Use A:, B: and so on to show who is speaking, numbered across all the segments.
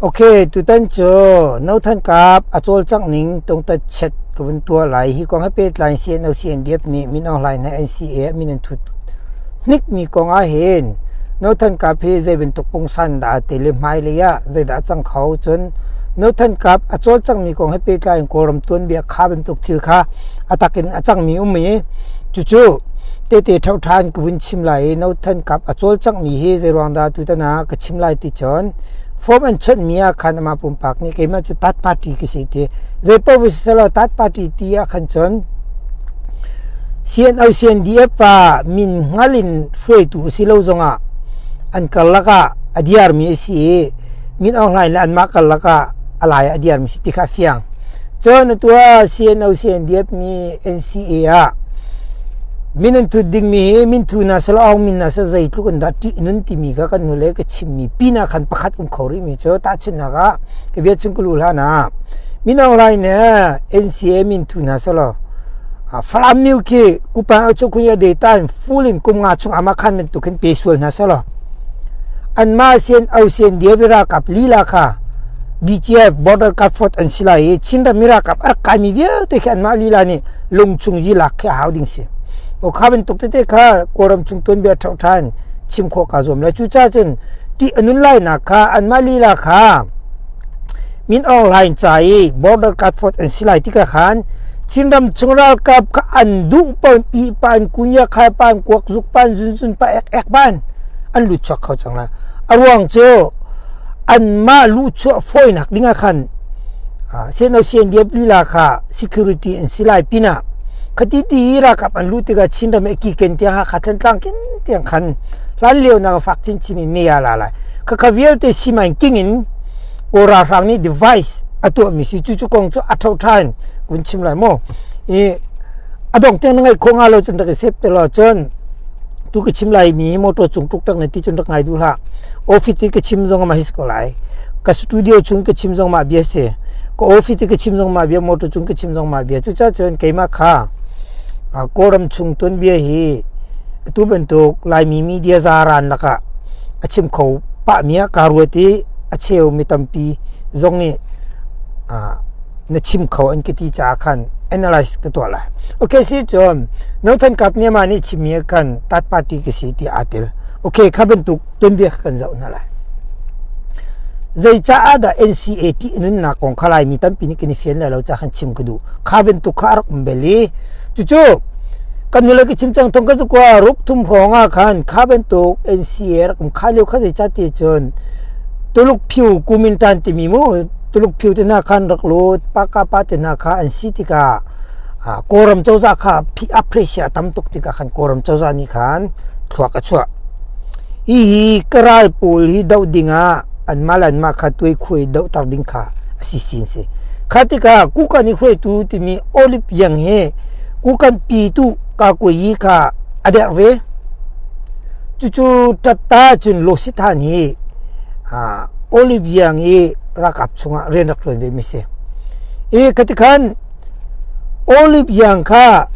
A: Ok, tutan cu No Than Kap a cawlcangh ning tungtat chet ka vun tuah lai. Hi kong he pehtlai in CNO CNDF nih Min Aung Hlaing he NCA ah min an thut hnikmi kong ah hin No Than Kap hi zei bantuk pungsan dah aa tel i hmailei ah zeidah a cang kho? Cun No Than Kap a cawlcanghmi kong he pehtlai in Kawlram tuanbia kha bantuk thil kha a tak in a cangmi um i cucu tehte ṭhoṭhan ka vun chim lai i No Than Kap a cawlcanghmi hi zeiruang dah tutan ah ka chim lai ti cun form an chanhmi ah khan amah pumpak nih keimah cu third party ka si ti zei paoh va si selaw third party ti ah khan cun CNO CNDF pa min hngal in hruaitu a si lo zongah an karlak ah a diarmi a si i Min Aung Hlaing le anmah karlak ah a lai a diarmi si ti kha a fiang. Cun atu ah CNO CNDF nih NCA ah min an thut dingmi hi min thu hna selaw aung min hna selaw zeitluk in dah ṭih nun timi kha kan hnulei ka chimmi pinah khan pakhat um kho rihmi cu tahchunhnak ah ka bia chung ka luh hlan ah Min Aung Hlaing nih NCA min thu hna selaw Falam New khi kupan au chung khun data in full in kum nga chung ama khan bantuk hin pe sual hna selaw anmah sian au sian dia ralkap lila kha BGF Border Guard Force an si lai i Chinram mi ralkap a rak kaimi vialte khi anmah lila nih lungchung yi lak khi a hau ding si. O kha bantuk tete kha Kawlram chung tuanbia ṭho ṭhan chim khawh kaa zuam lai. Cucaah cun ṭih a nun lainak kha anmah lila kha Min Aung Hlaing ca i Border Guard Force an si lai tikah khan Chinram chung ralkap kha an duh paoh in ih pa in kunya khai pa in kuak zuk pa in zunzun pa ek ek pa in an lut chuak kho cang lai. A ruang cu anmah luhchuah fawinak dingah khan CNO CNDF lila kha security an si lai pinah khati ti ralkap an luh tikah Chinram i kiken tiang Hakha Thantlang kin tiang khan hlan lio nak fak chinchin in mei a la lai. Khakha vialte simain king in Kawl ralhrang nih device a tuahmi si cucu kong cu a ṭhoṭha in kun chim lai maw i a dong tiang na ngaih khawh nga lo cun rak i sep te law cun tu ka chim lai mi motor cung tuk tak na ti cun rak ngai duh hlah office i ka chim zong ma his ko lai ka studio chung ka chim zong ma bia si ka office i ka chim zong ma bia motor cung ka chim zong ma bia cucaah cun keimah kha Kawlram chung tuanbia hi atu bantuk Laimi media zaran lakah a chim kho pahmi ah kaa ruat i a cheu mi tampi zong nih na chim kho an ka ti caah khan analyze ka tuah lai. Okay si cun No Than Kap nih amah nih chimmi ah khan third party ka si ti aa tel. Okay kha bantuk tuanbia kha kan zoh hna lai. Zeicaah dah NCA ṭih nunnak kong kha Laimi tampi nih kan i fian lai lo caah khan chim ka duh. Kha bantuk kha a rak um bel i cucu kan nule ka chim cang thong ka zukua ruk thum hrawng ah khan kha bantuk NCA rak um kha lio kha zeicah ti cun Tuluk phiu Kuomintang timi mu Tuluk phiu te hna khan rak lut Paka pa te hna kha an si tikah Kawlram cozah kha a pressure a tam tuk tikah khan Kawlram cozah nih khan thluak a chuah. Hihi ka ral pawl hi doh dingah anmah le anmah kha tuaikhuai dohter ding kha a si sin si. Kha tikah Kukan i hruaitu timi Olive Yang hi Kukan pitu Kakuyi kha a derh ve. Cucu ṭatta cun Losithan hi Olive Yang i ralkap chungah rian rak ṭuan vemi si. I khatikhan Olive Yang kha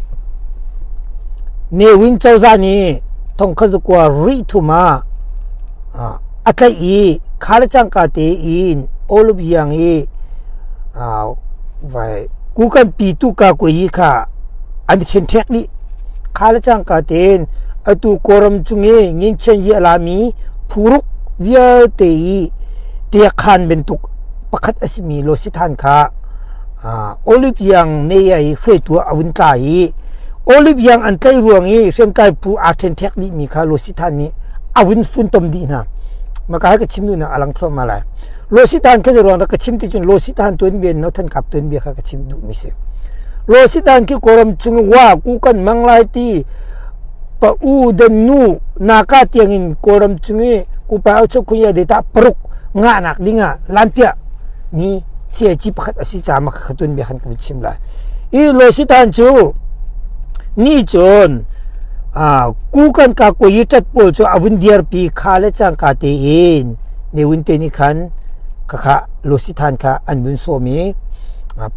A: Ne Win cozah nih thongkhat zakua rih thum ah a tlaih i kha le cangka tein Olive Yang i vai kukan pitu ka kuyi kha an ṭhenṭhek dih. Kha le cangka tein atu Kawlram cung i nginchian hi a lami phuruk vialte i tiakhan bantuk pakhat a simi Losithan kha Olive Yang nei i hruaitu ah a vun tla i Olive Yang an tlaih ruang i hriamtlai phu aa ṭhenṭhek dihmi kha Losithan nih a vun funtom dih hna. Maka hi ka chim duhnak a lang thluahmah lai. Losithan khi ruang dah ka chim ti cun Losithan tuanbia in Nothan Kap tuanbia kha ka chim duhmi si. Losithan khi Kawlram chung wa ku kan mang lai ti pa u den nu naka tiang in Kawlram chung i kupa au chok khunya data paruk ngahnak dingah lanpiah mi CIG pakhat a si caah mah kha tuanbia khan kan chim lai. I Lositan cu ni cun kukan ka kuyi ṭat pawl cu a vun dirpi kha le cangka tein Ne Win te nih khan khakha Losithan kha an vun sawm i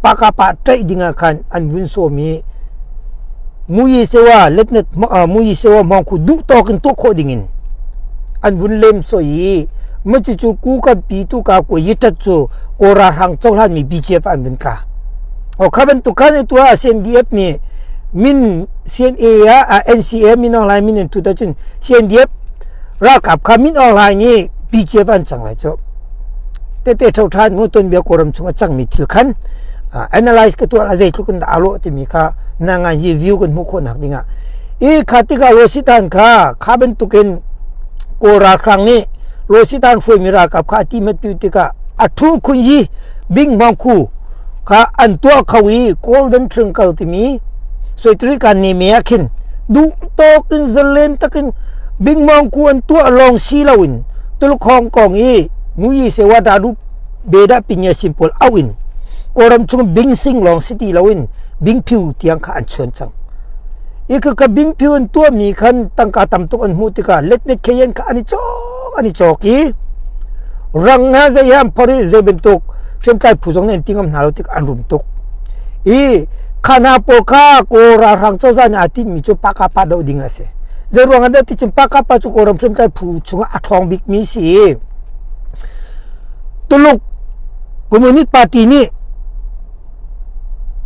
A: paka pa ṭaih dingah khan an vun sawm i muyi sewa letnet muyi sewa hmawng khu duh tawk in tuah khawh dingin an vun lem soi i. Macucu Kukan pi tu ka ko yitat cu Kawl ralhrang cohlan mi BGF an vun tla. O kha bantuk khan atu ah CNDF nih min CNA ah NCA Min Aung Hlaing min an thut ahcun CNDF ralkap kha Min Aung Hlaing nih BGF an cang lai cu. Tete tho than mu ton bia Kawlram chung a cangmi thil khan analyze ka tuah la zeitluk in dah aa lawh timi kha na ngan hi view kan hmuh khawh nak ding ah i kha tikah Rositan kha kha bantukin Kawl ralhrang nih Rositan hruaimi ralkap kha a ti mat tu tikah a thu khun yi bing hmang khu kha an tuah kho i Golden Triangle timi Soitrika ne me ah khin duh tawk in zalen takin bing mong ku an tuah lawng si loin Tuluk Hong Kong i Muyi Sewa Dadu Beda Pinya sin pawl au in Kawlram chung bing sing lawng si ti loin bing phiu tiang kha an chuan cang. I ka ka bing phiu an tuahmi khan tangka tam tuk an hmuh tikah letnet kheyen kha an i cawk an i cawk i rang ha zei han phor i zei bantuk hriamtlai phu zong nih an ti ngam hna lo tik an rum tuk. I kha hna pawl kha Kawl ralhrang cozah nih aa tinhmi cu pakapa doh ding a si. Zei ruang ah dah ti cun pakapa cu Kawlram hriamtlai phu chungah a ṭhawng bikmi si. Tuluk Communist Party nih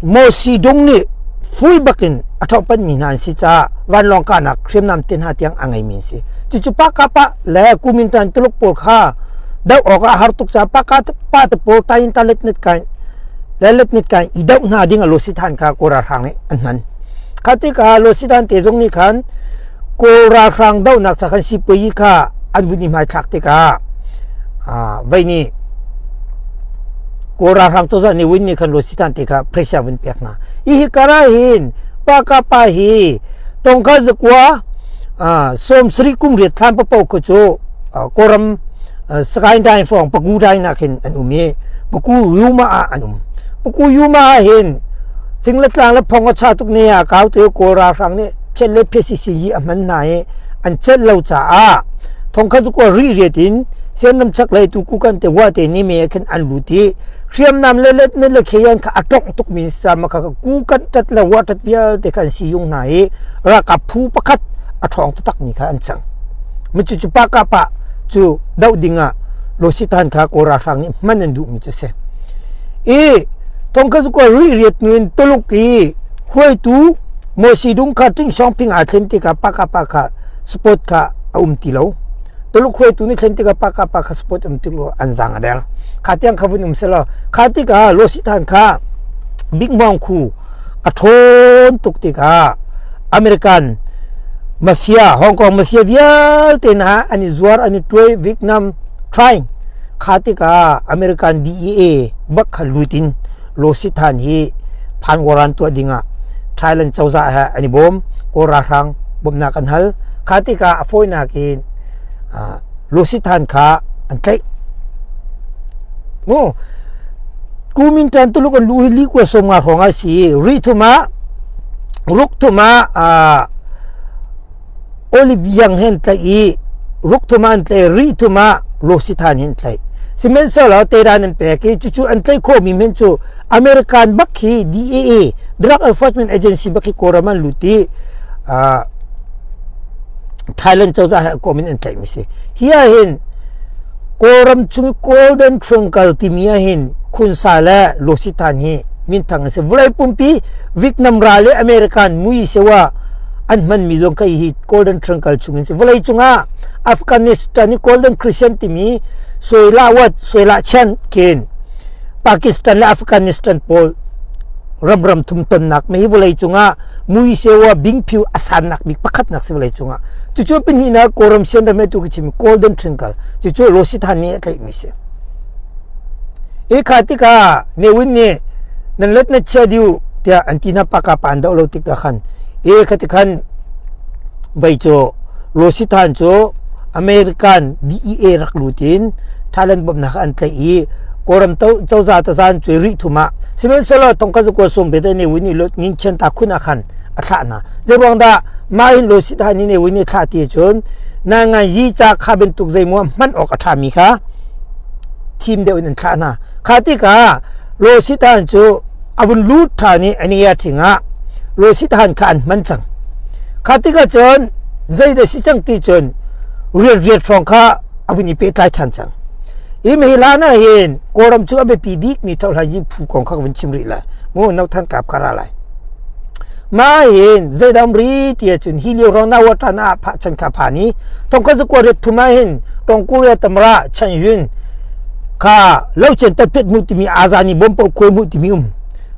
A: Mosi Dung nih fui bakin a ṭhohpanmi hna an si caah vanlawng kahnak hriamnam te hna tiang a ngeimi an si. Cucu pakapa le Kuomintang Tuluk pawl kha doh awkah a har tuk caah pakapa te pawl Tayinta letnet kai le letnet kai i doh hna ding a losithan kha Kawl ralhrang nih an hman. Kha tikah lositan te zong nih khan Kawl ralhrang dohnak ca khan sipuayi kha an vun i hmaithlak tikah vei nih Kawl ralhrang cozah nih win nih khan lositan te kha pressure vun pek hna. Hi kara hin pa hi tongkha zakua sawm sarih kum riat thlan papo kha cu Kawlram Sagaing Dai hrawng Pagu Dai nak hin an um i Paku Yuma ah an um. Paku Yuma ah hin fing le tlang le phong a cha tuk ne ah kau te Kawl ralhrang nih phet le phet si yi a hman hna i an celh lo caah thongkhat cu ri riat in sianram chak lei tu kukan te wa te ni me khin an lut i hriamnam le let ne le kheyan kha a tong tuk mi sa ma kha kukan tat le wa tat vialte khan si yung hna i ralkap phu pakhat a ṭhawng taktak mi kha an cang. Micu cu pa ka pa cu doh ding ah Lositan kha Kawl ralhrang nih hman an duhmi cu si. I thongkhat cu ri riat nu in Tuluk i hruaitu Mosi Dung kha Ting Xiaoping aa thlen tikah pa ka pa kha support kha a um ti lo. Tuluk hruaitu nih thlen tikah pa ka pa kha support um ti lo an zaang a der. Kha tiang kha vun um selaw kha tikah Lositan kha Big Mong Khu a ṭhawn tuk tikah American mafia Hong Kong mafia vialte hna an i zuar an i tuai Vietnam trying kha tikah American DEA bak kha lut in Losithan hi phan waran tuah dingah Thailand cozah he an i bawm. Kawl ralhrang bawmhnak an hal. Kha tikah a fawinak in Losithan kha an tlaih. Mu Kuomintang Tuluk an luh hi li kua 50 hrawng a si. Ri thum ah ruk thum ah Olive Young he an tlaih i ruk thum ah an tlaih ri thum ah Losithan he an tlaih. Sihmanhsehlaw tedan an pek i cucu an tlaih khawhmi hmanh cu American bak khi DEA Drug Enforcement Agency bak khi Kawlram an lut i Thailand cozah he kawm in an tlaihmi si. Hi ah hin Kawlram chung Golden Triangle timi ah hin Khunsa le Lositan hi minthang an si. Vawlei pumpi Vietnam ral le American mui sewa an hmanmi zong kha hi Golden Triangle chung in si. Vawlei cungah Afghanistan i Golden Crescent timi Suela wat Suela Chan ken Pakistan le Afghanistan pawl ramram thum tonnak mi hi vawlei cungah muisewa bingphiu a sannak bik pakhatnak si vawlei cungah. Cucu pahnihnak Kawlram sianram he tu ka chim Golden Triangle cucu Losithan nih a tlaihmi si. I kha tikah Ne Win nih nan let na chia diu tiah an ti hna paka pa an doh lo tikah khan e kha tikhan vei cu Losithan cu American DEA rak lut in Thailand bawmhnak an tlaih i Kawlram cozah tazan cu rih thum ah sihmanhsehlaw thongkhat zakua sawm pet Ne Win nih ngin chian ta khun ah khan a thlah hna. Zeiruang dah mah hin Losithan nih Ne Win nih thlah ti cun na ngan yi ca kha bantuk zeimaw hman awk a ṭhami kha thim deuh in an thlah hna. Kha tikah Losithan cu a vun lut ṭhan i a thing ah Losithan kha an hman cang. Kha tikah cun zeidah si cang ti cun riat riat hrawng kha. A vun i pehtlai ṭhan cang. Hi mehlan ah hin Kawlram cu a biapi bikmi thohhlanyi phu kong kha ka vun chim rih lai. Mu No Than Kap kha ra lai. Mah hin zeidam ri ti ahcun hi lio hrawng Nawatan ah phah chan kha phan i thongkhat zakua riat thum ah hin Tong Korea tamra Chan Yun kha lo chen tatpet mu timi azani bom po khuai mu timi um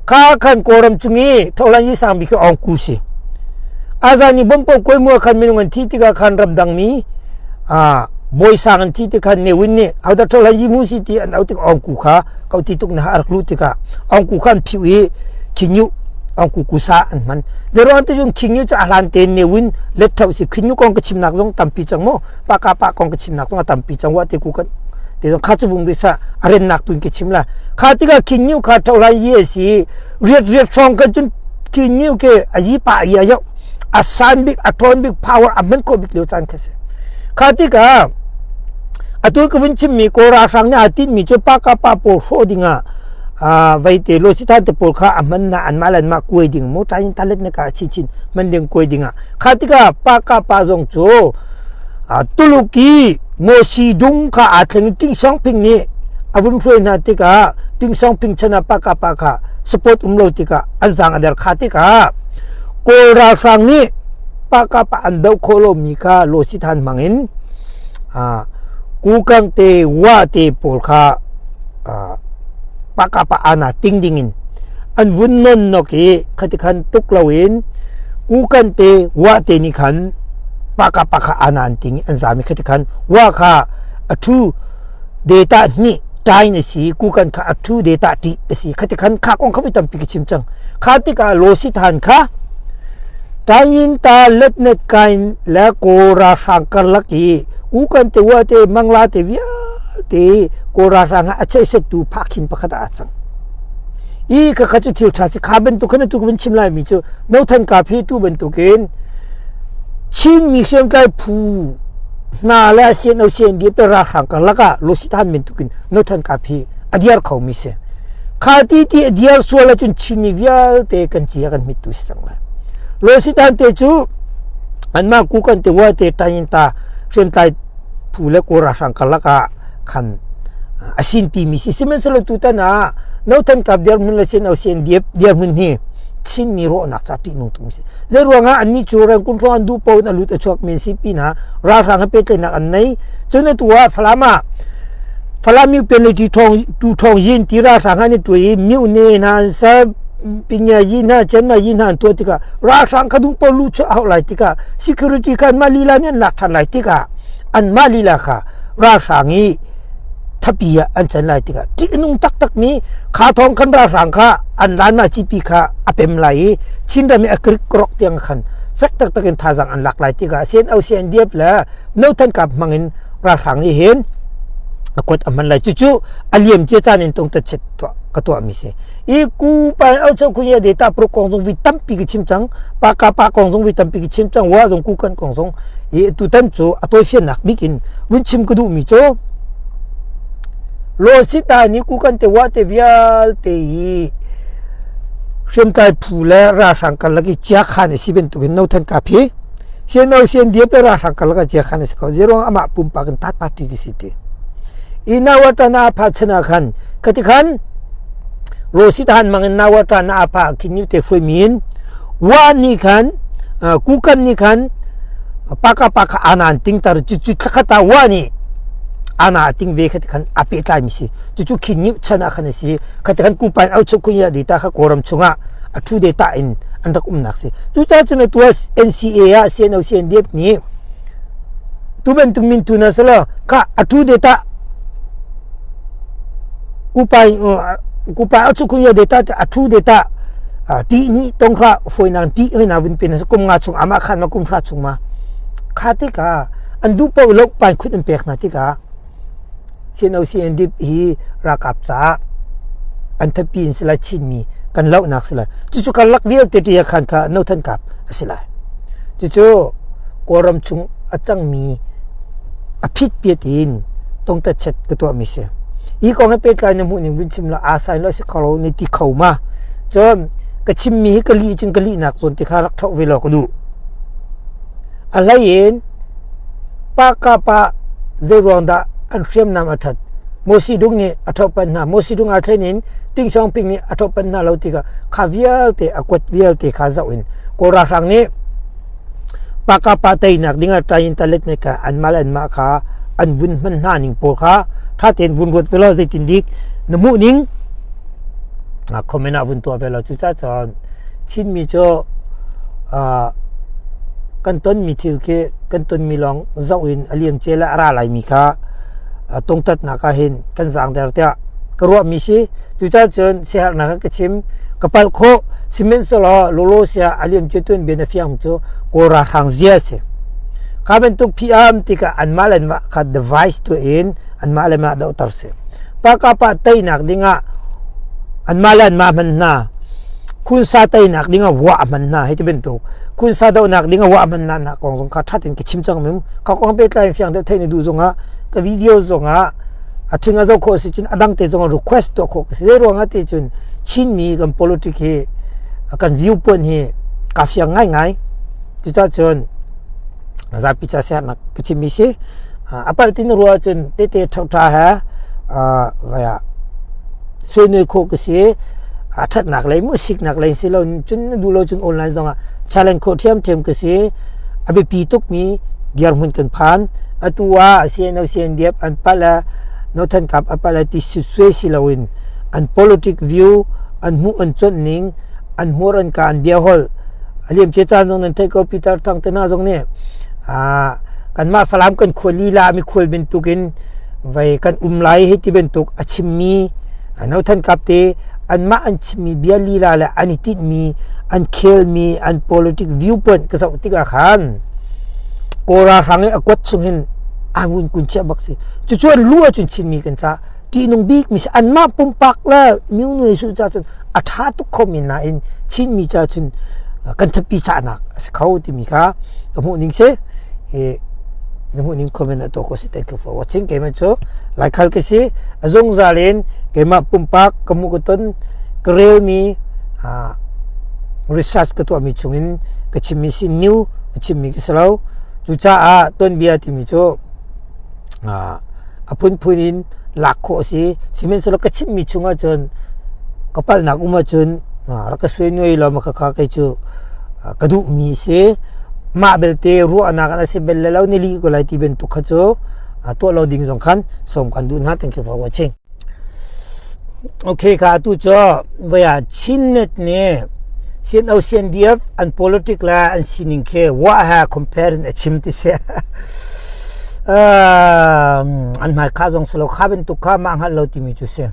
A: kha khan Kawlram chung i thohlanyi sang bik ong ku si. Azani bom po khuai mu khan minung an thi tikah khan ramdang mi bawi sang an thi tikhan Ne Win nih hodah ṭhol han yi mu si ti an auh tik Aung Ku kha ko ti tuk na a rak luh tikah Aung Ku kha an phiu i Khin Yu Aung Ku ku sa an hman. Zeruang te cun Khin Yu cu a hlan tein Ne Win let ṭhau si. Khin Yu kong ka chimnak zong tampi cang mu. Pa ka pa kong ka chimnak zong a tampi cang wa te ku kan te zong kha cu vung risa a rennak tun ka chim la. Kha tikah Khin Yu kha ṭhol han yi a si. Riat riat hrawng kan cun Khin Yu ke a yi pa a yi a yoh. A san bik a ṭhawn bik power a hman khawh bik lio caan kha si. Kha tikah atu ka vun chimmi Kawl ralhrang nih aa tinhmi cu pa pawl hrawh dingah veite lawsithan te pawl kha a hman na anmah le anmah kuai ding mu tain talet na ka chinchin hman ding kuai dingah kha tikah pa ka pa zong cu Tuluk i Mosi dung kha aa thleng Ting Songping nih a vun hruai hna tikah Ting Songping chan ah pa ka pa kha support um lo tikah an zaang a der kha tikah Kawl ralhrang nih pa an doh khawh lomi kha lawsithan hmang in Kukang te Wa te pawl kha pa ana ting ding in an vun non nok i khati khan tuk loin Kukan te Wa te nih khan pa kha ana an ting i an zam i khati khan Wa kha a thu data hnih tain a si Kukan kha a thu data ṭih a si khati khan kha kong kha voi tampi ka chim cang. Kha tikah lawsithan kha Tayinta letnet kain le Kawl ralhrang karlak i Kukan te wa te Mangla te vialte Kawl ralhrang ah a cheihsettu phakhin pakhat ah aa cang. I khakha cu thil ṭha si. Kha bantuk khan atu ka vun chim laimi cu No Than Kap hi tu bantukin Chinmi hriamtlai phu hna le CNO CND pe ralhrang karlak ah lawsithan bantukin No Than Kap hi a diar khomi si. Kha ti ti a diar sual ahcun Chinmi vialte kan ci a kan hmittu si cang lai. Lawsitan te cu anmah kukan te wa te tayinta hriamtlai phu le Kawl ralhrang karlak ah khan a sinpi mi si. Sihmanhsehlaw tutan ah No Than Kap dirhmun le CNO CNDF dirhmun hi Chinmi rawhnak ca ṭihnung tuk si. Zei ruangah annih cu Rangoon hrawng an duh paoh in a lut a chuak mi an si pinah ralhrang he pehtlaihnak an nei. Cun atu ah Falam ah Falam miupen le tu ṭhawng yin ti ralhrang an i tuai i myone hna an ser pinya yi hna chenma yi hna an tuah tikah ralhrang kha duh paoh luh chuah a hauh lai tikah security kha anmah lila nih an lak ṭhan lai tikah anmah lila kha ralhrang i thapi ah an can lai tikah ṭih a nung taktakmi kha thawng khan ralhrang kha an lanmah cipi kha a pem lai i Chinram i a krik rok tiang khan fek taktak in thazaang an lak lai tikah CNO CNDF le No Than Kap hmang in ralhrang nih hin a kuat a hman lai. Cucu a liam cia caan in tung tat tuah ka tuahmi si. I ku pa au chau khunya de ta pro kong zong vi tampi ka chim cang, pa ka pa kong zong vi tampi ka chim cang, wa zong ku kan kong zong i tutan cu a tawifiannak bik in vun chim ka duhmi cu Lawsita nih ku kan te wa te vialte hi hriamtlai phu le ralhrang karlak i chiakhan a si bantukin No Than Kap hi CNO CNDF le ralhrang karlak ah chiakhan a si ko. Zeiruang amah pumpak in third party ki si ti. I nawata na apha chana khan khati khan Rosit han mang in nawata na apha khin ni te hruai min wa ni khan kukan ni khan paka paka anan ting tar chu chu thlakhata wa ni ana ting ve khati khan a pehtlai mi si. Cucu khin ni chan ah khan a si. Khati khan kupan au chuk ya dita kha Kawlram chungah a thu de ta in an rak umnak si. Cucaah cun atu ah NCA ah CNO CNDF nih tu bantuk min tu na sala kha a thu de ta kupai kupai a chukun ya de ta a thu de ta ti ni tong kha foi nang ti hoi na vun pin kum nga chung ama khan ma kum hra chung ma kha tikah an duh paoh lo pai khut an pek hna tikah CNO CNDP hi ralkap caah an thatpi in si lai Chinmi kan lohnak si lai. Cucu karlak vialte ti khan kha No Than Kap a si lai. Cucu Kawlram chung a cangmi a phit piat in tongtatchet ka tuahmi si. Hi kong he pehtlai na hmuh ning vun chim la aa sai lo si kho lo ni ti kho ma. Cun ka chimmi hi ka lih cun ka lihnak zawn ti kha rak ṭhoh ve law ka duh. A hlei in pa ka pa. Zei ruang dah an hriamnam a ṭhat? Mosi Dung nih a ṭhohpanh hna. Mosi Dung aa thlen in Ting Xiaoping nih a ṭhohpanh hna lo tikah kha vialte a kuat vialte kha zoh in Kawl ralhrang nih Pakapa teinak dingah ṭain talet nih kha anmah le anmah kha an vun hman hna ning pawl kha ṭha tein vun ruat ve law zeitin dik na hmuh ning comment ah vun tuah ve law. Cucaah cun Chinmi cu kan tonmi thil khi kan tonmi lawng zoh in a liamcia le a ra laimi kha tungtatnak ah hin kan zaangder tiah ka ruahmi si. Cucaah cun siaherhnak ah ka chim, ka palh khawh. Sihmanhsehlaw lawlaw sia a liamcia tuanbia na fiang cu Kawl ralhrang zia a si. Kha bantuk phiam tikah anmah le anmah kha device tuah in anmah le mah dohter si. Pakapa teinak dingah anmah le anmah hman hna. Khunsa teinak dingah wah hman hna hei ti bantuk. Khunsa dohnak dingah wah hman hna nak kong zong kha ṭhat in ka chim cang mem. Kha kong pehtlai in fiang deuh theih na duh zongah ka video zongah a ṭhing a zoh khawh si cun a dang te zongah request tuah khawh ka si. Zei ruangah ti cun Chinmi kan politic hi kan viewpoint hi kaa fiang ngaingai. Cucaah cun zapi ca siaherhnak ka chimmi si. A palh ti na ruah ahcun tete ṭhoṭha he vaya suainoi khawh ka si. A ṭhatnak lei mu siknak lei si lo cun na duh lo cun online zongah challenge khawh ṭhiamṭhiam ka si. A biapi tukmi dirhmun kan phan. Atu ah CNO CNDF an palh le Northern Kap a palh ti suai si loin an politic view an hmuh an conh ning an hmur an ka an bia holh a liamcia caan zong nan theih ko. Peter Thang te hna zong nih kanmah Falam kan khua lila mi khual bantukin vai kan um lai hei ti bantuk a chimmi Nothan Kap te anmah an chimmi bia lila le an i tinhmi an khelmi an politic viewpoint ka zoh tikah khan Kawl ralhrang i a kuat chung hin angun kun chiah bak si. Cucu an lu ahcun Chinmi kan ca ṭihnung bik mi si. Anmah pumpak le Myo Nwe Su ca cun a ṭha tuk kho men nain Chinmi ca cun kan thatpi cahnak a si kho timi kha ka hmuh ning si. Na hmuh ning comment ah tuah ko si. Thank you for watching. Keimah cu Laikhal ka si. A zungzal in keimah pumpak ka hmuh ka ton ka relmi research ka tuahmi chungin ka chimmi si, new a chimmi ka si lo. Cucaah tuanbia timi cu a phunphun in lak khawh a si. Sihmanhsehlaw ka chimmi chungah cun ka palhnak um ahcun rak ka suainuai law makhakha kei cu ka duhmi si. Mah belte ruahnak an a si bel le lo ni lih ko lai ti bantuk kha cu tuah lo ding zong khan sawm kan duh hna. Thank you for watching. Okay, ka atu cu voia Chinnet nih CNO CNDF an politic le an sining khi wa ha compare in a chim ti si. An hmai kha zong silo kha bantuk kha mah hngalh lo timi cu si.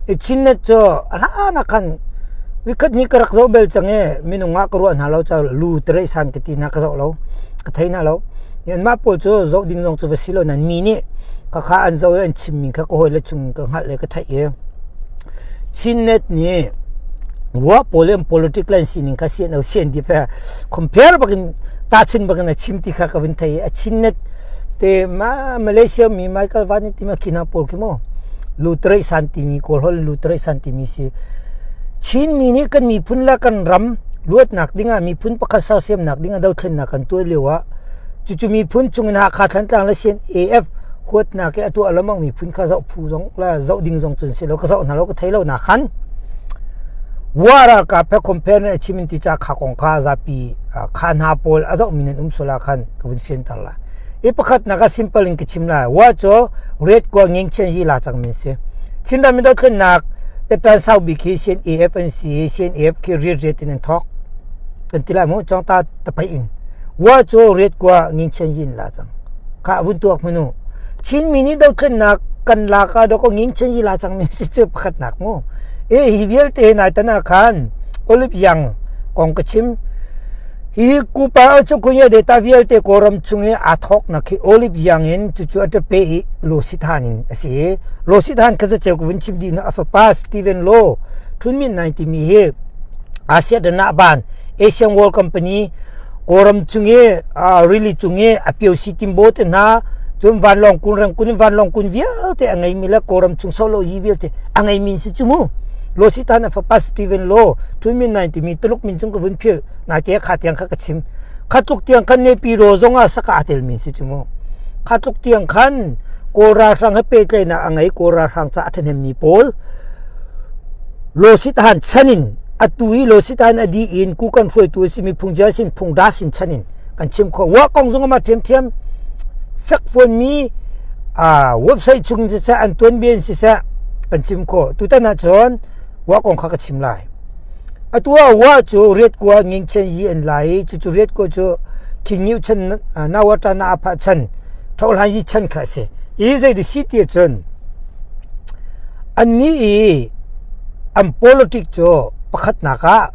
A: I Chinnet cu a hlan ah khan vikhat ni ka rak zoh bel cang i minung ah ka ruah hna lo ca lu tere san ka ti hna ka zoh lo ka thei hna lo. Anmah pawl cu zoh ding zong cu va si lo nan mi nih khakha an zoh i an chimmi kha ka hawile chung ka hngalh le ka theih i Chinnet nih Wa pawl in politic line sining kha CNO CNDF he compare bakin tahchun bakin a chim ti kha ka vun thei i a Chinnet te ma Malaysia mi Michael Van ti ma khina pawl khi mo Lutheran san timi Kawl holh Lutheran san timi si. Chinmi nih kan miphun le kan ram luatnak dingah miphun pakhat sersiamnak dingah dothlennak kan tuah lio ah cucu miphun chungin Hakha Thantlang le CNAF huatnak i a tuah lengmang miphun kha zoh phu zong le zoh ding zong cun si lo ka zoh hna lo ka thei lo na khan Wa ralkap he compare na chim in ti ca kha kong kha zapi kha hna pawl a zoh mi nan um sual ah khan ka vun fianter la. I pakhat nak ah simple in ka chim lai. Wa cu red kwa ngeng chen hi la cang min si. Chinram in dothlennak tetan sau bik hi CNAF an si. CNAF khi riat riat in an thok kan ti lai mu chong ta tapai in. Wa cu red kwa ngeng chen yin la cang kha vun tuak manu. Chinmi nih dothlennak kan lak ah doko ngeng chen yi la cang mi si cu pakhat nak mu. E hi vialte nai tan ah khan Olive Young kong ka chim. Hihi Kupa Ochokhunya data vialte Kawlram chung i aa thawknak hi Olive Young in cucu a ṭape i Losithan in a si i Losithan kha zaceu ka vun chim dih hnu a fapa Stephen Law Htun Min Naing timi hi Asia Dana Ban Asian World Company Kawlram chung i rili cung i a piosi timbo te hna cun vanlawng kun rengkun in vanlawng kun vialte a ngeimi le Kawlram chung solo yi vialte a ngeimi si cu mu. Losithan a fapa Stephen Law Htun Min Naing timi Tuluk min cung ka vun philh naite kha tiang kha ka chim. Kha tluk tiang kan Naypyidaw zong ah saka aa telmi si cu mu. Kha tluk tiang khan Kawl ralhrang he pehtlaihnak a ngei. Kawl ralhrang ca a ṭhahnemmi pawl Lawsitahan chan in atu i Lawsitahan a dih in Kukan hruaitu a simi Phungjia sin Phungda sin chan in kan chim khawh. Wa kong zong amah ṭhiamṭhiam fekfuanmi website chung siseh an tuanbia in siseh kan chim khawh. Tutan ahcun wa kong kha ka chim lai. Atu ah wa cu riat kua ngingchen yi an la i cucu riat kua cu Khingngiu chan Nawata na apha chan Thohlan yi chan kha a si. I zei si ti cun annih i an politic cu pakhatnak ah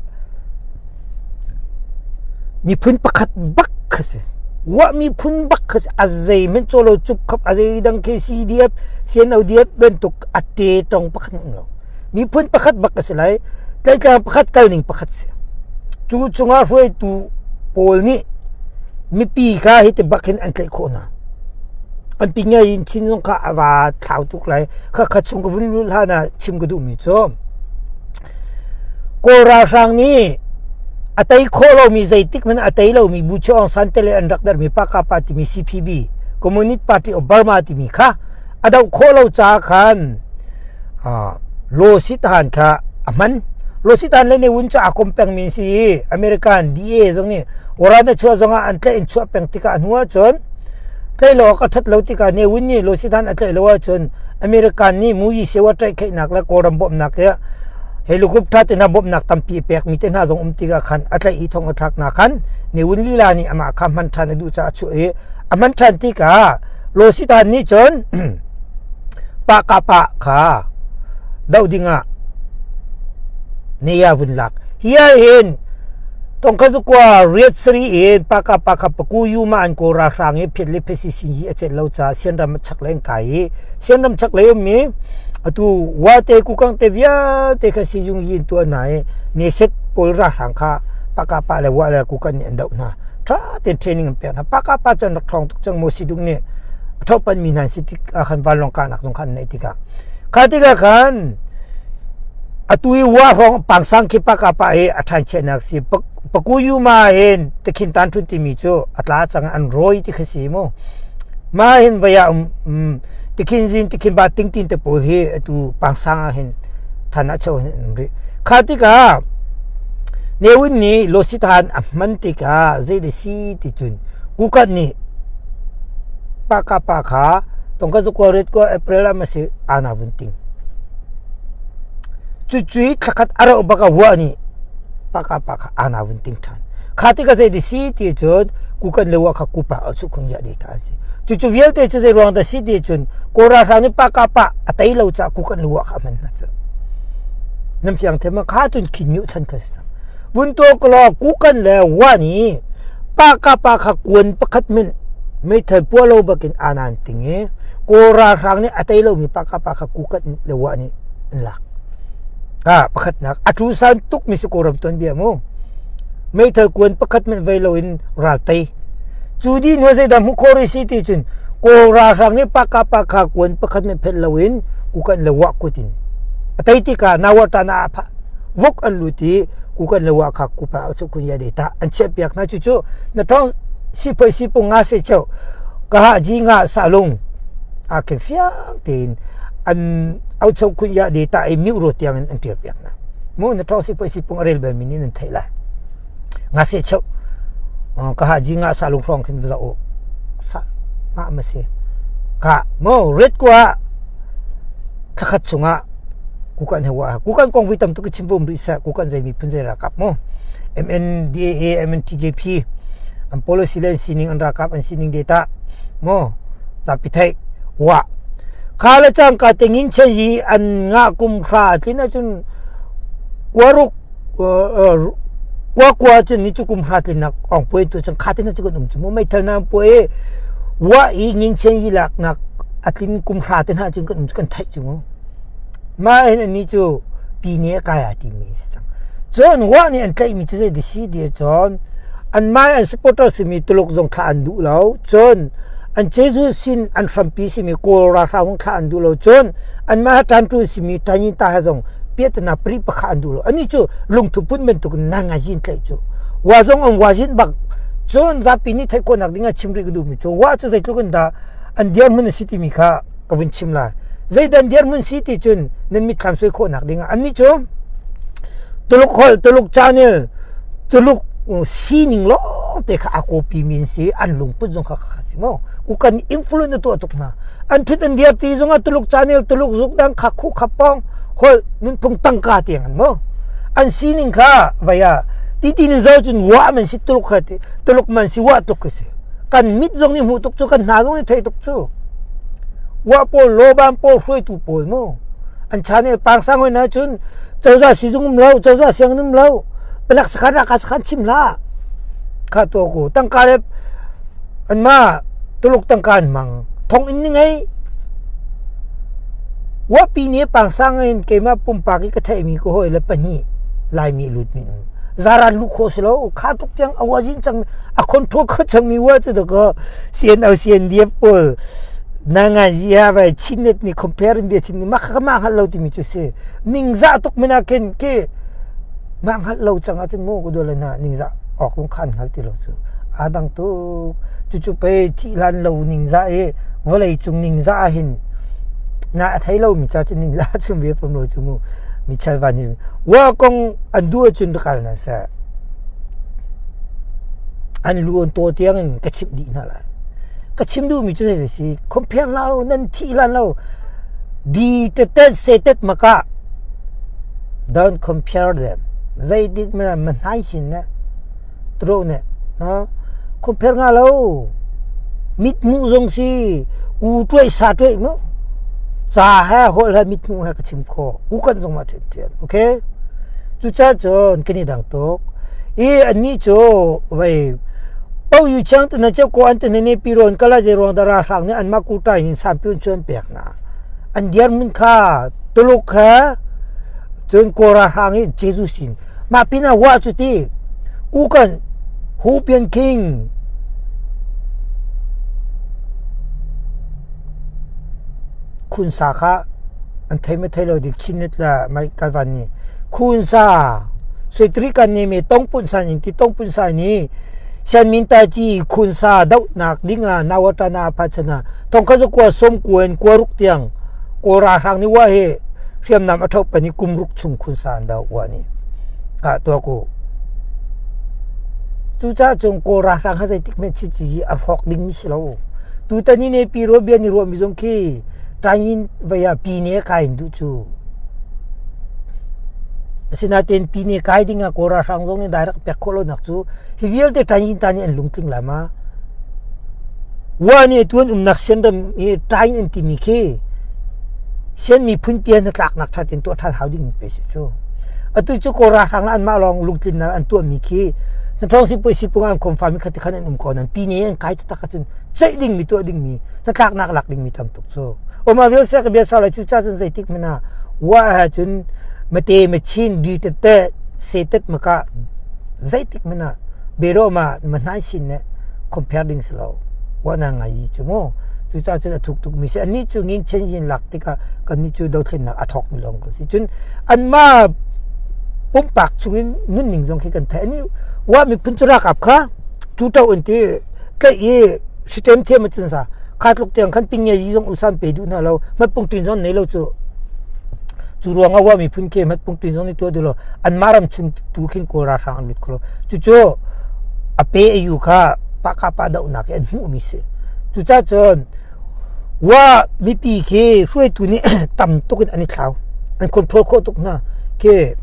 A: miphun pakhat bak kha si. Wah miphun bak kha si. A zei hmanh caw lo cup khap a zei dang khi CDF CNODF bantuk a te tong pakhat um lo. Miphun pakhat bak a si lai. Tlaitlang pakhat kalning pakhat si. Cu cungah hruaitu pawl nih mipi kha hiti bak hin an tlaih khawh hna. An pi ngai in chin zong kha a va thlau tuk lai. Kha kha chung ka vun luh hlan ah chim ka duhmi cu Kawl ralhrang nih a tei khawh lomi zeitik hmanh a tei lomi Bu Chiu Aung San tele an rak darhmi Pakapa timi CPB Communist Party of Burma timi kha a doh khawh lo caah khan Lawsitahan kha a hman. Lawsitahan le Ne Win cu aa kom pengmi an si i American DA zong nih Waran a chuah zongah an tlaih in chuah peng tikah a hnu ahcun tlaih lo awk a ṭhat lo tikah Ne Win nih Lawsitahan a tlaih lo ahcun American nih Muyi Sewa ṭaihkheihnak le Kawlram bawmhnak i helicopter te hna bawmhnak tampi a pekmi te hna zong um tikah khan a tlaih i thong a thlaknak khan Ne Win lila nih amah kha hman ṭhan a duh caah a chuah i a hman ṭhan tikah Lawsitahan nih cun Pa ka pa kha doh dingah ne vun lak. Hi ah hin tongkhazukua riat sari in pa ka pa kha paku yu ma an kawl ralhrang i phiat le phesi sin hi a cet lo ca sianram chak le an kai i sianram chak le ummi atu wate kukang te vialte kha si yung yin tuah hna i ne set pawl ralhrang kha pa ka pa le wa le kukan nih an doh hna. Tha tein training an pek hna. Pa ka pa cu an rak ṭhawng tuk cang mu si duk nih a thopan mi hna si tik ah khan vanlawng kahnak zong khan an neih tikah kha tikah khan atu i wa hrawng pangsang khi pa ka pa hi a ṭhan chiahnak si pakuyu ma hin tikhin tan ṭhun timi cu a tla cang an rawi ti kha si mu ma hin vaya um tikhin zin tikhin ba ting tin te pawl hi atu pangsang ah hin than ah cheu hin an um rih kha tikah Ne Win nih Losithan a hman tikah zei da si ti cun Kukat nih pa ka pa kha tongka zu ret ko April ah ma si ana vun ting. Cucui thlakhat a rauh bak ah hua nih pa ka pa kha ana vun ting ṭhan. Kha tikah zei da si ti cun kukan le wa kha kupa a su khun ya de ta an si. Cucu vialte cu zei ruang dah si ti cun Kawl ralhrang nih pa ka pa a tei lo caah kukan le wa kha a hman hna cu. Nan fiang them kha cun khin nyu chan kha si. Vun to kalaw kukan le wa nih pa ka pa kha kuan pakhat min meithal pua lo bakin anan ting i Kawl ralhrang nih a tei lomi pa ka pa kha kukan le wa nih an lak. Ha pakhatnak a tu san tuk mi si Kawlram tuanbia mu. Meithal kuan pakhat men vei loin ral tei. Cu di hnu zeidah hmuh khawh rih si ti cun Kawl ralhrang nih pa ka pa kha kuan pakhat men phet loin kukan le wa kut in a tei tikah nawata na a vok an lut i kukan le wa kha kupa chu kun ya de ta an chiah piak hna cu cu na tong si phoi si pung nga se cheu ka ha ji nga sa lung a khin fiang tein an au chau kun ya de ta i miu ro tiang in an tial piak hna mu na tong si phoi si pung a rel bel min in an theih lai nga se cheu ka ha ji nga sa lung hrawng khin za o sa nga ma se ka mo red kwa thlakhat chungah Kukan he wa Kukan kong vui tam tuk chim vom rih seh Kukan zei miphun zei ralkap mu MNDAA MNTJP an policy le an sining an ralkap an sining data mu zapi theih wa kha le cang ka te ngin chen yi an nga kum hra tlin ahcun kuaruk kua kua cun ni cu kum hra tlin nak ong puai tu cun kha te na cu kan um cu mu meithal na puai wa i ngin chen yi lak nak atlin kum hra te hna cun kan um cu kan theih cu mu Mah hin annih cu pine a kai ai timi a si cang. Cun Wah nih an tlaihmi cu zei si ti cun anmah an supporter simi Tuluk zong thlah an duh lo. Cun an Jesuh sin an hrampi simi Kawl ralhrang zong thlah an duh lo. Cun anmah ṭanṭu simi Tanyinta he zong piahtana pari pakhat an duh lo. Anih cu lungthu put bantuk in nangaizin tlaih cu. Wa zong an wazin bak. Cun zapi nih theih khawhnak ding ah chim rih ka duhmi cu Wah cu zeitluk in dah An dirhmun a si timi kha ka vun chim lai. Zeidan dirhmun si ti cun nan mitthlam soi khawhnak dingah annih cu Tuluk holh, Tuluk channel, Tuluk sining lawng te kha a copy mi an si. An lungput zong kha kha si maw? Kukan influence na tuah tuk hna. An thut an dir ti zong ah Tuluk channel, Tuluk zuk dang kha khu kha pong holh nunphung tangka tiang an maw? An sining kha vai ah ti ti nin zo cun wa man si Tuluk kha Tuluk man si wa tluk khi si. Kan mit zong nih hmuh tuk cu kan hna zong nih theih tuk cu. Wa pawl lawban pawl hruaitu pawl mu an channel pangsang hoi na cun cozah sizung um lo cozah sianginn um lo palek sakhan ralkap sakhan chim hlah kha to ku tangka le an ma Tuluk tangka an hmang thong in ni ngei wapi ni pangsang in keimah pumpak i ka theihmi ka hawi le pahnih Laimi lut min zaran lu kho si lo kha tuk tiang awazin cang a control kho cangmi wa cu ko CNO CNDF pawl na ngai ya vai Chinnet ni compare in bia chim ni ma kha ma hngal lo timi cu si ningzah tuk mina khin ke ma hngal lo cang ahcun mu ku dole na ningzah awk lung khan hngal ti lo cu a dang tuk cu cu pe thi hlan lo ningzah i vawlei cung ningzah hin na a thei lo mi cha cu ningzah chim ve pom lo cu mu mi chal van hi wa kong an du ahcun kal na sa An lu an taw tiang in ka chimh dih hna lai. Ka chim duhmi cu zei si, compare hlah u, nan thih hlan lo. Di tetet setet maka. Don't compare them. Zeitik ma ma hnai sin ne. Tro ne. No? Compare nga lo. Mit hmuh zong si, ku tuai sa tuai mu. Ca he holh he mit hmuh he ka chim khawh. Ku kan zong ma ṭhiamṭhiam. Okay? Cucaah cun kan i dang tuk. I annih cu vei Pau Yu Chiang te na ceu ko an te ne pi rawn kala zei ruang dah ralhrang nih anmah kutai in sampion cu an pek hna. An dirhmun kha Tuluk he cun Kawl ralhrang i Jesuh sin mah pinah wah cu ti Kukan Hu Pian King Khunsa kha an thei ma thei lo dik Chinnet le mai kalvan nih Khunsa suitri kan ni mi tongpun san in ti tongpun san ni Shan Min Ta Ci Khunsa dohnak dingah nawatana phachana thongkha zu kwa som kuen kwa ruk tiang Kawl ralhrang nih wa hi hriamnam a thok pani kum ruk chung Khunsa an doh wa ni ka tua ku cucaah cun Kawl ralhrang ha zeitik hmanh chi chi a hrawk ding mi si lo Tutan i Nepi ro bia ni ruahmi zong khi ṭain vei ah pine kai in duh cu. Asinain pine kai ding ah Kawl ralhrang zong nih direct pek khawh lonak cu hi vialte ṭain ta nih an lungtling lai ma. Wa nih tuan umnak sianram i ṭain an timi khi Sian miphun pi hnatlaknak ṭha tein tuah ṭhan hau ding pe si cu. Atu cu Kawl ralhrang le anmah lawng lungtlinnak an tuahmi khi hnaṭawng sipuai sipung an khomfa mi khat khan an um ko nan pine an kai taktak ahcun ceih dingmi tuah dingmi hnatlaknak lak dingmi tam tuk cu. Oma vial se ka bia sau lai cu ca cun zeitik hmanh ah wa ah cun mate machin di tete setet maka zeitik hmanh ah bero ma ma hnai sin ne compare ding si lo. Wa na ngai yi cu mu. Cucaah cun a thuk tukmi si. Annih cu ngingchen yin lak tikah kannih cu dothlennak a thawkmi lawng kan si. Cun anmah pumpak chungin nunning zong khi kan theih. Annih wa miphun cu ralkap kha cu to an ti tlaih i hriṭem thiam ahcun sa kha tluk tiang khan ping yi zong usan pe duh hna lo hmatpung ṭin zong nei lo cu cu ruangah wa miphun khi hmatpung ṭin zong nih tuah duh lo anmah ram chung tu khin Kawl ralhrang an lut kho lo. Cucu a pe a yu kha pahkah dohnak i an hmuhmi si. Cucaah cun wa mipi khi hruaitu nih tam tuk in an i thlau. An control khawh tuk hna. Khi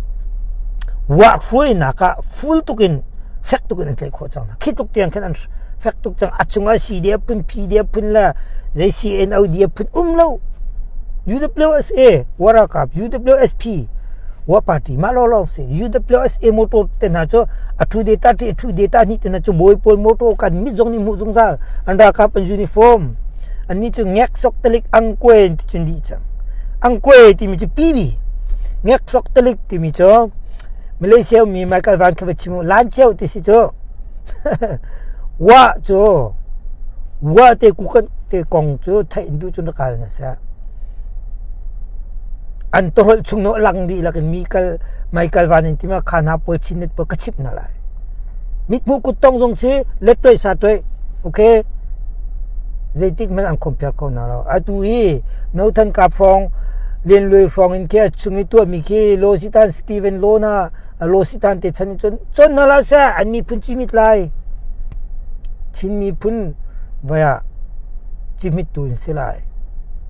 A: wa hruainak ah full tuk in fek tuk in an tlaih khawh cang hna. Khi tluk tiang khin an fek tuk cang. A chungah CDF phun, PDF phun le zei CNO DF phun um lo. UWSA, wa ralkap, UWSP, wa party mah lawnglawng si UWSA motor te hna cu a thu data ti a thu data ni te hna cu bawi pawl motor kan mit zong nih hmuh zungzal an ralkap an uniform annih cu ngek sok talik angkwe ti cun dih cang angkwe timi cu PB ngek sok talik timi cu Malaysia mi Michael Van kha va chim lan cheu ti si cu wa cu wa te ku kan te kong cu theih duh cu na kal na sa An tawholh chung nawh lang dihlak in mi kal meikal van in tima kha hna pawl chin net pawl ka chimh hna lai. Mithmuh kuttong zong si let tuai sa tuai. Okay. Zeitik hmanh an compare kho hna lo. Atu hi No Than Kap hrawng, Lian Luai hrawng in khi a chung i tuahmi khi Law Sitan Steven Law na Law Sitan te chan in cun cun hna la seh an miphun cimit lai. Chin miphun vai ah cimit tu in si lai.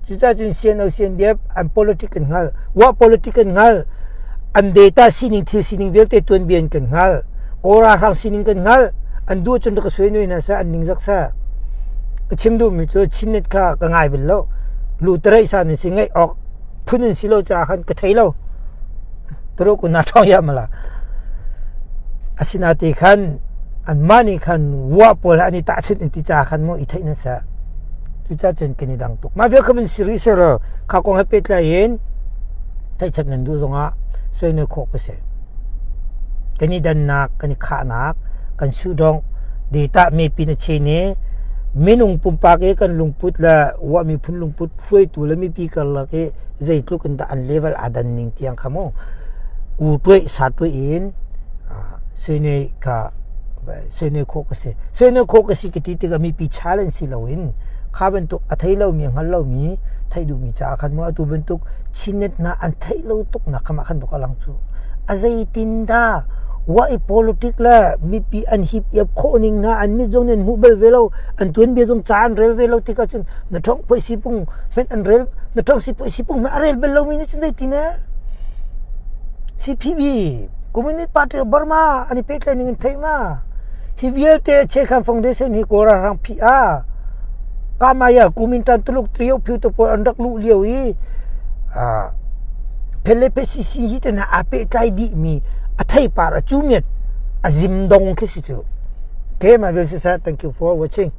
A: Cucaah cun CNO CNDF an politic an hngal. Wa politic an hngal. An data sining thil sining vialte tuanbia in kan hngal. Kawl ralhrang sining kan hngal. An duh cun ka suai nui hna seh an ningzak seh. Ka chim duhmi cu Chinnet kha ka ngai bal lo. Lu tareih sa nan si ngaih awk phun in si lo caah khan ka thei lo. Turu ku na ṭhawng ya mala. Asinate khan anmah nih khan wa pawl an i tahchunh in ti caah khan mu i theih nan seh. Cucaah cun kan i dang tuk. Mah vial kha van si rih seh kha kong he pehtlai in theihchap nan duh zongah suai khawh ka si. Kan i dannak, kan i khahnak, kan suhdongh, data mepi na chen i minung pumpak i kan lungput le Wa miphun lungput hruaitu le mipi karlak i zeitluk in dah an level aa dan ning tiang kha mu ku tuai sa tuai in suinui kha suinui khawh ka si. Suinui khawh ka si ka ti tikah mipi challenge si loin kha bantuk a thei lomi a hngal lomi theih duhmi caah khan mu atu bantuk Chinnet hna an theih lo tuk nak kha mah khan tuk a lang cu. A zeitin dah wa i politic le mipi an hip iap khawh ning hna an mit zong nih an hmuh bal ve lo an tuanbia zong ca an rel ve lo tikah cun na thong poi sipung hmenh an rel na thong si poi sipung hmenh a rel bal lomi nih cun zeitin eh CPB Communist Party of Burma an i pehtlaih ning in theih ma hi vialte Chekhan Foundation hi Kawl ralhrang phih ah Kamaya Kuomintang Tuluk trio phu te pawl an rak luh lio i phel le phe sisi hi te hna aa pehtlai dihmi a theipar a cumiat a zimdong khi si cu. Okay, my viewers, thank you for watching.